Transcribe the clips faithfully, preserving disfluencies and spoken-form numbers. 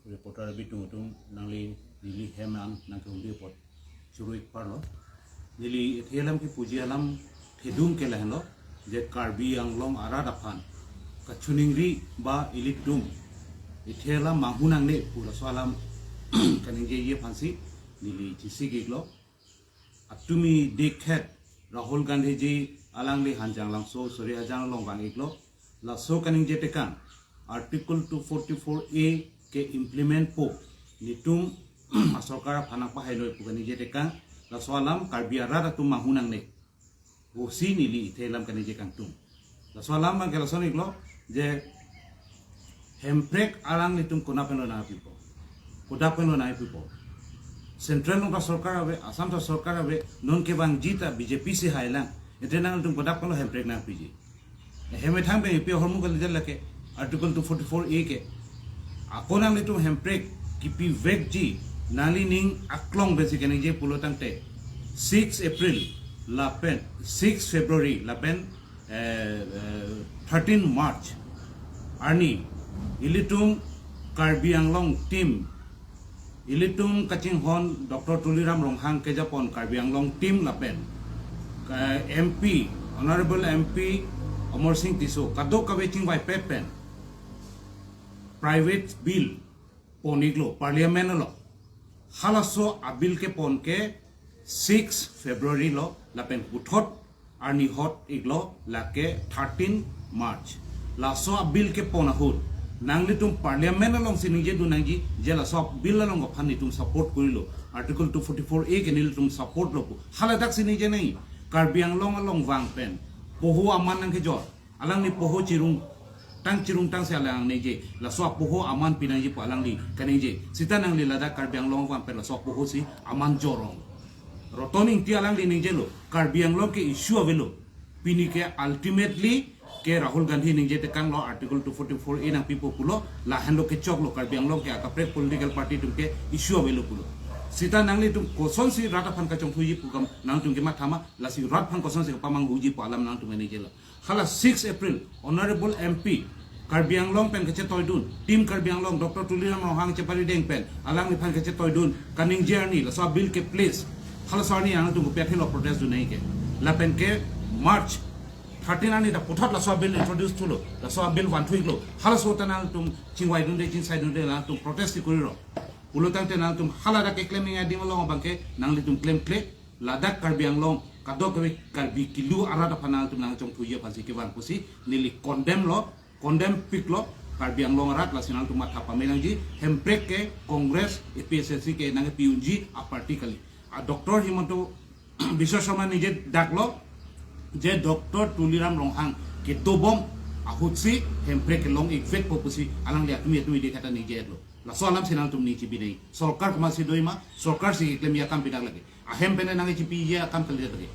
Reporter abitung atum nangli neli hem an nangkehumri apot churu-ik parlo. Neli ethe alam kipuji alam thedung ke lahenlo, je Karbi Anglong arat aphan kachiningri ba ilitum ethe alam manghu nangne pu laso alam kaningjeji aphansi neli chesik-iklo. Atumi dikhet Rahul Gandhi ji alangli Hanjanglangso Sori Hajang along vang-iklo. Laso kaningje tekang Article two forty-four A ke implement po, nitum asorkar aphan nangpahainoi pu kaningje tekang, laso alam Karbi arat atum manghu nangne pusi neli ethe alam kaningje kangtung. Laso alam abangke lason-iklo, je Hemprek alanglitum konat penlo nangpipo, kodak penlo nangpipo. Central along ta sorkar ave, Assam ta sorkar ave, non kevangji ta B J P si hailang. Ante nanglitum kodak penlo Hemprek nangpiji? Hemethang pen ipi ahormu kalidet lake Article two forty-four A ke. Ako nanglitum Hemprek kipivekji, nanglining aklong pensi kaningje pulo tangte, six April lapen six February lapen eh, eh, thirteen March arni ilitum Karbi Anglong team, ilitum kachinghon Doctor Tuliram Ronghang kejapon Karbi Anglong team lapen, eh, M P, Honorable M P Amarsing Tisso kadokave chingvaipet pen private bill pon-iklo Parliament along. Halaso abill kepon ke six February lo lapen puthot arni hot-iklo lake thirteen March. Laso abill kepon ahut nanglitum Parliament alongsi ningjedun nangji, je laso abill along aphan nitum support kurilo. Article two forty-four A ke nelitum support lo pu. Haladaksi ningje nangji. Karbi Anglong along vang pen poho aman nangkejor. Alangli poho chirungtang chirungtangsi alang ningje. Laso apoho aman pinangji pu alangli kaningje. Sita nangli ladak Karbi Anglong vang pen laso apohosi aman jorong. Roton Ingti alangli ningjelo, Karbi Anglong ke issue avelo. Pini ke ultimately ke Rahul Gandhi ningje tekanglo Article two forty-four A nangpipo pulo, lahenlo kechoklo, Karbi Anglong ke akaprek political party atum ke issue avelo pulo. Sita nanglitum kosonsi rat aphan kachongthuji pu kam nangtum kematha ma, lasi rat aphan kosonsi kapamanghuji pu alam nangtum ningjelo. Hala six April, Honorable M P, Karbi Anglong pen kachetoidun, Team Karbi Anglong, Doctor Tuliram Ronghang cheparideng pen, alangliphan kachetoidun, kaningje arni, laso abill ke place, halaso arni nangtum kopi athelo protest dun nangji ke. Lapen ke March thirteen arni ta puthot laso abill introduce thulo, laso abill vanthu-iklo, halaso ta nangtum chingvaidunde, chingsaidunde, nangtum protest si kuriro. Pulo tangte nangtum haladak keklem nangji adim along abangke, nanglitum klemkle, ladak Karbi Anglong, kadokave Karbi kilu arat aphan nangtum nangchongthuji aphansi kevang pusi, neli condemn lo, condemn piklo, Karbi Anglong arat lasi nangtum matha pame nangji, Hemprek ke Congress, A P H L C ke nangpi unji aparty kali. A Doctor Himanta Biswa Sarma ningje daklo, je Doctor Tuliram Ronghang kedobom ahutsi Hemprek kelong-ikvekpo pusi, alangli atumi atumi de kata ningje-etlo. Laso alamsi nangtum ningje binai. Sorkar komatsi doji ma, sorkarsi keklemji akam pidak lake. Ahem pen nangchepiji akam kalidet lake.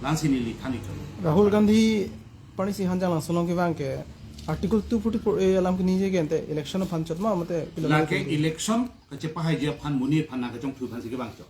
Lasi neli than-iklo. Rahul Gandhi parnisi Hanjanglangso along kevang ke Article two forty-four A alam keningje ke ante election aphan chot ma mate pilo? Lake election kachepahaiji aphan, monit aphan nangkachongthu aphansi kevang chot.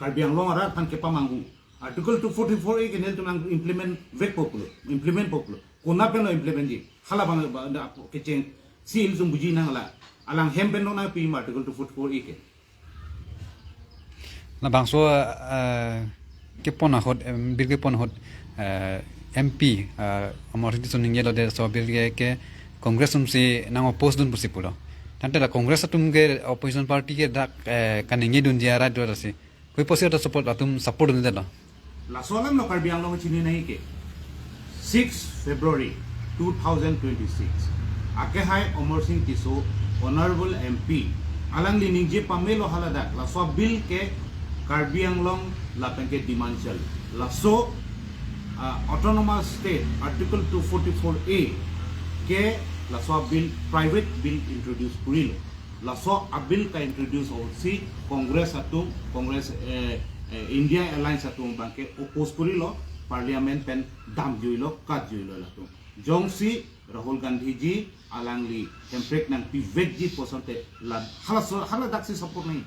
Karbi Anglong arat aphan kepamanghu. Article two forty-four A ke nelitum nang-implement-vekpo pulo, implement-po pulo. Konat penlo implement-ji? Hala abang ba, da, kechengsi ilitum buji nang la. Alang hem pen nangpi ma Article two forty-four A ke. Labangso, eh, kepon ahut, em, bill kepon ahut, eh, M P, eh, Amarsing Tisso ningjelo de laso bill ke, ke Congress atumsi nang-oppose dun pusi pulo. Tangte la Congress atum ke opposition party ke dak, eh, kaningjedunji arat do lasi. Koi pusi ata support, atum support dundetlo? Laso alamlo Karbi Anglong chini nangji ke. Six February two thousand twenty-six. Akehai Amarsing Tisso, Honorable M P, alangli ningje pamelo haladak, laso bill ke Karbi Anglong lapen ke Dimachal, laso, ah, Autonomous State Article two forty-four A ke laso bill, private bill introduce kurilo. Laso abill ka-introduce ahutsi Congress atum, Congress, eh, eh, India Alliance atum abangke oppose kurilo, Parliament pen damjuilo, katjuilo latum. Jongsi Rahul Gandhi ji alangli Hemprek nangpivekji pu asonte la halaso, haladaksi support nangji.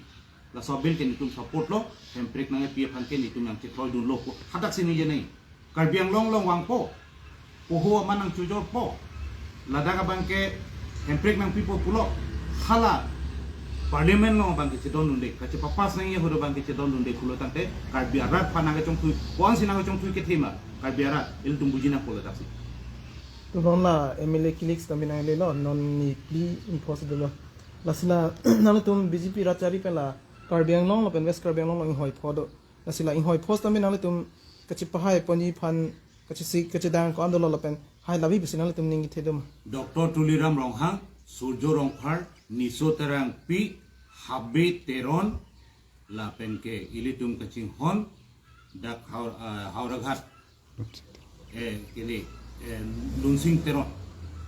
Laso bill ke nitum support lo, Hemprek nangpi aphan ke nitum nangchethroidunlo pu hadaksi ningje nangji. Karbi Anglong along vangpo, poho aman nangchojorpo, ladak abangke Hemprek nangpipo pulo, hala Parliament along abang kachedondunde, kachepapass nangji ahut abang kachedondunde pulo tangte Karbi arat aphan nangkachongthui, ko-ansi nangkachongthui kethe ma Karbi arat, ilitum buji nangkok ladak si. To non la M L A kilik sitame nanglelo, non ni phli ni pho si dolo. Lasi la nanglitum B J P rat chari pen la Karbi Anglong lapen West Karbi Anglong along inghoi pho do. Lasi la inghoi pho sitame nanglitum kachepahai ponji aphan kachesik kachedang ko-an dolo lapen hai labi pusi nanglitum ning kethe do ma? Doctor Tuliram Ronghang, Surjo Rongphar, Niso Terangpi, Habe Teron, lapen ke ilitum kachinghon dak Hau-, ah, Howraghat, eh, kini, eh, Lunsing Teron,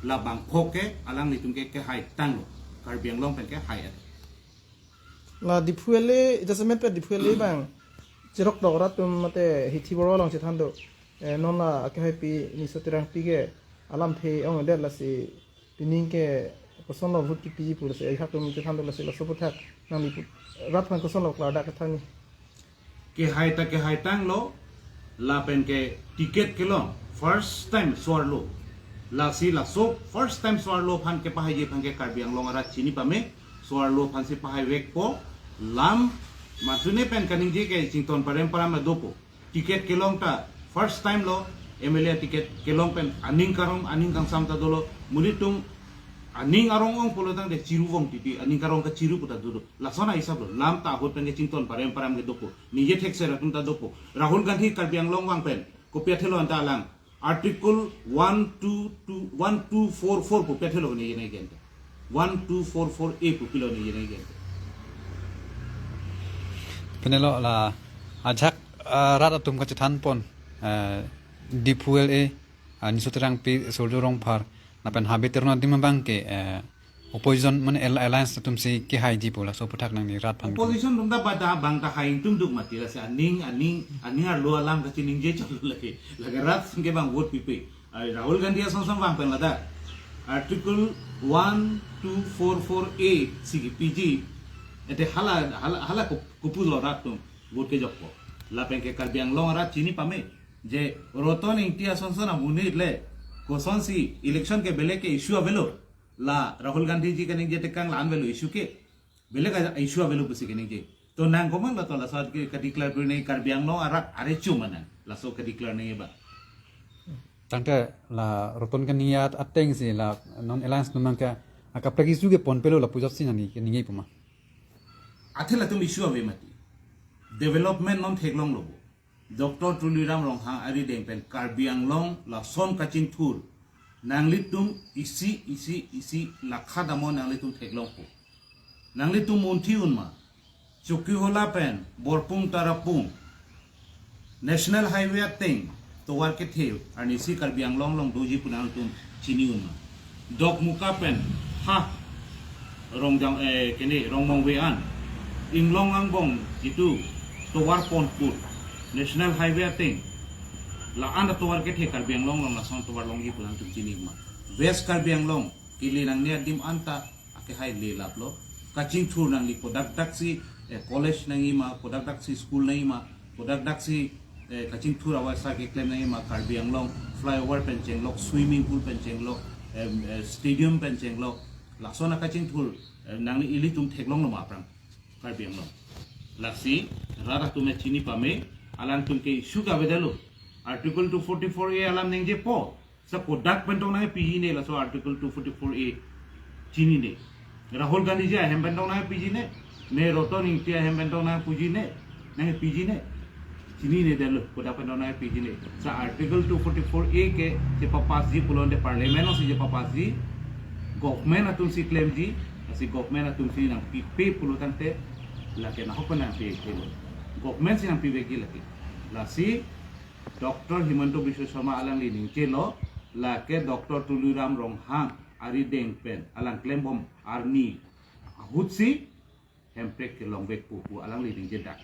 labang pho ke alanglitum ke kehai tanglo, Karbi Anglong pen kehai at. La Diphu L A, jasemet pe Diphu L A abang cherok dok rat atum mate hithi boro along chethan do. Eh, non la akehaipi Niso Terangpi ke alamthe ongdet, lasi pining ke kosonlo vote kipiji pu lasi ajahak atum chethan do, lasi laso aphuthak nangli pu-, rat aphan kosonlo klardak kethanji? Kehai ta kehai tanglo, lapen ke ticket kelong first time so-arlo. Lasi laso first time so-arlo aphan kepahaiji aphan ke Karbi Anglong arat chini pame, so-arlo aphansi pahai vekpo, lam matune pen kaningje ke chington parem param dopo. Ticket kelong ta first time lo, M L A ticket kelong pen aning karong aning kangsam ta dolo, monit atum aning arong ong pulo tangte chiru vong titi, aning karong kachiru pu ta dolo. Lason ahisap lo, lam ta ahut pen ke chington parem param ke dopo. Ningje thekser atum ta dopo. Rahul Gandhi Karbi Anglong vang pen kopi athelo anta alang Article one two two, one two four four pu kopi athelo ne yene gente. One two four four A pu kopilo ne yene gente. Penelo la ajahak, ah, rat atum kachethan pon, eh, Diphu L A, ah, Niso Terangpi, Surjo Rongphar, lapen Habe Teron adim abang ke, eh, opposition mane al-, alliance atumsi kehaiji pu laso aphuthak nangli rat aphan. Opposition atum ta bada bang ta hai atum duk mati, lasi aning, aning, aning arlo alam kachiningje chalo lake. Lake rat singke bang vote pipe. Ai Rahul Gandhi ason ason vang pen ladak Article one two four four A si kipiji. Ete hala, hala, hala ko-, kopulo rat atum vote kejokpo. Lapen ke Karbi Anglong arat chini pame je Roton Engti ason ason amonit le kosonsi election ke belek ke issue avelo. La Rahul Gandhi ji kaningje tekang la-an avelo issue ke. Belek a issue avelo pusi kaningje. To nang komat lo to laso ke kadeclare pu ne Karbi Anglong arat are chu ma nang. Laso kadeclare ne ba. Tangte la Roton kaningje at-, atengsi la non alliance numang ke akaprek issue ke ponpelo lapu jatsi nani kaningje pu ma? Athe latum issue ave mati. Development non theklonglo bo. Doctor Tuliram Ronghang arideng pen Karbi Anglong lason kachingthur. Nanglitum isi, isi, isi lakha damon nanglitum theklongpo. Nanglitum munthi unma. Chokihola pen Borpung Tarapung National Highway ateng tovar kethe arnisi Karbi Anglong along doji pu nangtum chini unma. Dokmoka pen ha Rongjang, eh, kene Rongmongve an Inglong angbong itu tovar pon pu National Highway ateng la-an atovar kethe Karbi Anglong along lason tovar longji pu nangtum chini unma. West Karbi Anglong kili nangne adim anta akehai le laplo. Kachingthur nangli kodak daksi, eh, college nangji ma, kodak daksi school nangji ma, kodak daksi, eh, kachingthur awaisa keklem nangji ma, Karbi Anglong flyover pen chenglok, swimming pool pen chenglok, em, eh, stadium pen chenglok. Lason akachingthur, eh, nangli ilitum theklonglo ma aphrang Karbi Anglong. Lasi rat atum chini pame, alangtum ke issue ke avedetlo. Article two forty-four A alam ningjepo. Sa kodak pen tong nangpiji ne laso Article two forty-four A chinine. Rahul Gandhi ji ahem pen tong nangpiji ne. Ne Roton Engti ahem pen tong nangpiji ne. Nangpiji ne. Chinine detlo kodak pen tong nangpiji ne. Sa Article two forty-four A ke chepapassji pulote Parliament alongsi chepapassji. Government atumsi klemji. Lasi government atumsi nangpipe pulo tangte lake nahok pen nangpipelo. Government si nangpivekji lake. Lasi Doctor Himanta Biswa Sarma alangli ningjelo, lake Doctor Tuliram Ronghang arideng pen alang klembom arni ahutsi Hemprek kelongvekpo pu alangli ningjedak.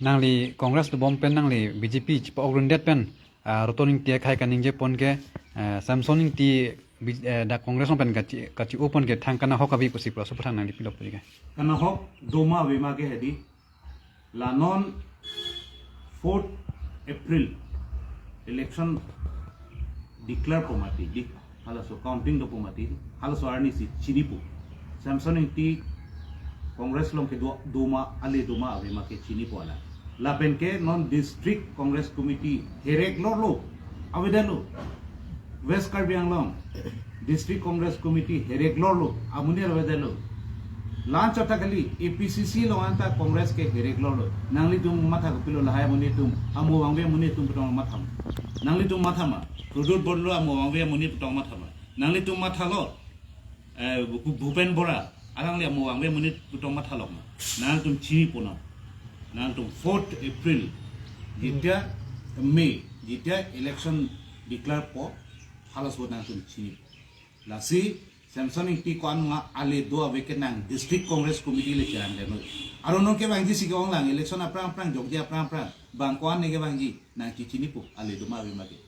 Nangli Congress dobom pen nangli B J P chepa-ok rundet pen, ah, Roton Engti akhai kaningje pon ke, ah, Samson Engti bi-, eh, dak Congress along pen kachi, kachi-o pon ke thang kanahok ave pusi pu laso aphuthak nangli pilo pu ke. Kanahok doma avema ke hedi. La non fourth April election declare po mati, di halaso counting dopo mati, halaso arnisi chinipo. Samson Engti Congress along kedo doma, ale doma ave ma ke chinipo alang. Lapen ke non District Congress Committee herek lorlo, avedetlo. West Karbi Anglong District Congress Committee herek lorlo, amonit avedetlo. La-anchot ta kali, A P C C along anta Congress ke herek lorlo. Nanglitum matha kopilo lahai amonit atum, amo vangve amonit atum pu tong matha ma. Nanglitum matha ma, Pradyot Borlo amo vangve amonit pu tong matha ma. Nanglitum mathalo, eh, Bhu-, Bhupen Bora, alangli amo vangve amonit pu tong mathalok ma. Nangtum chinipo non. Nangtum fourth April, jetia May, jetia election declare po, halaso nangtum chinipo. Lasi, Samson Ingti ko-an ma ale do ave ke nang District Congress Committee le cherang deno. Aro non kevangji si ke-ong lang, election aphrang aphrang, jokje aphrang aphrang, bang ko-an ne kevangji, nang chichinipo, ale doma ave ma ke.